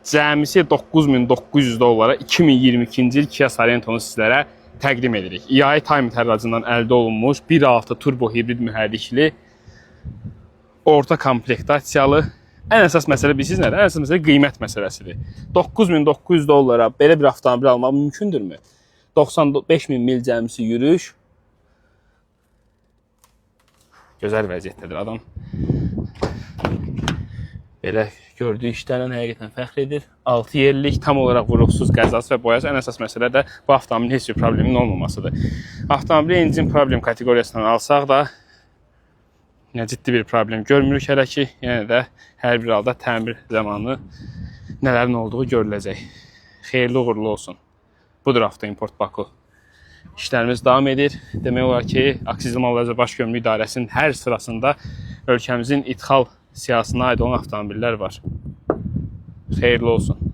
Cəmisi 9900 dollara 2022-ci il Kia Sorento-nu sizlərə təqdim edirik. EI Time tərəzindən əldə olunmuş 1.6 turbo hibrid mühərrikli, orta komplektasiyalı. Ən əsas məsələ bilirsiniz nədir? Ən əsas məsələ qiymət məsələsidir. 9900 dollara belə bir avtomobil almaq mümkündürmü? 95 min mil cəmisi yürüyüş. Gözəl vəziyyətdədir adam. Belə gördüyü işlərlə həqiqətən fəxr edir. 6 yerlik, tam olaraq vuruqsuz, qəzasız və boyasız. Ən əsas məsələ də bu avtomobilin heç bir probleminin olmamasıdır. Avtomobili engine problem kateqoriyasından alsaq da nə ciddi bir problem görmürük hələ ki. Yenə də hər bir halda təmir zamanı nələrin olduğu görüləcək. Xeyirli uğurlu olsun. Budur Avto Import Baku. İşlərimiz davam edir. Demək olar ki, Aksizli Mallar üzrə Baş Gömrük İdarəsinin hər sırasında ölkəmizin idxal siyahısına aid olan avtomobillər var. Xeyirli olsun.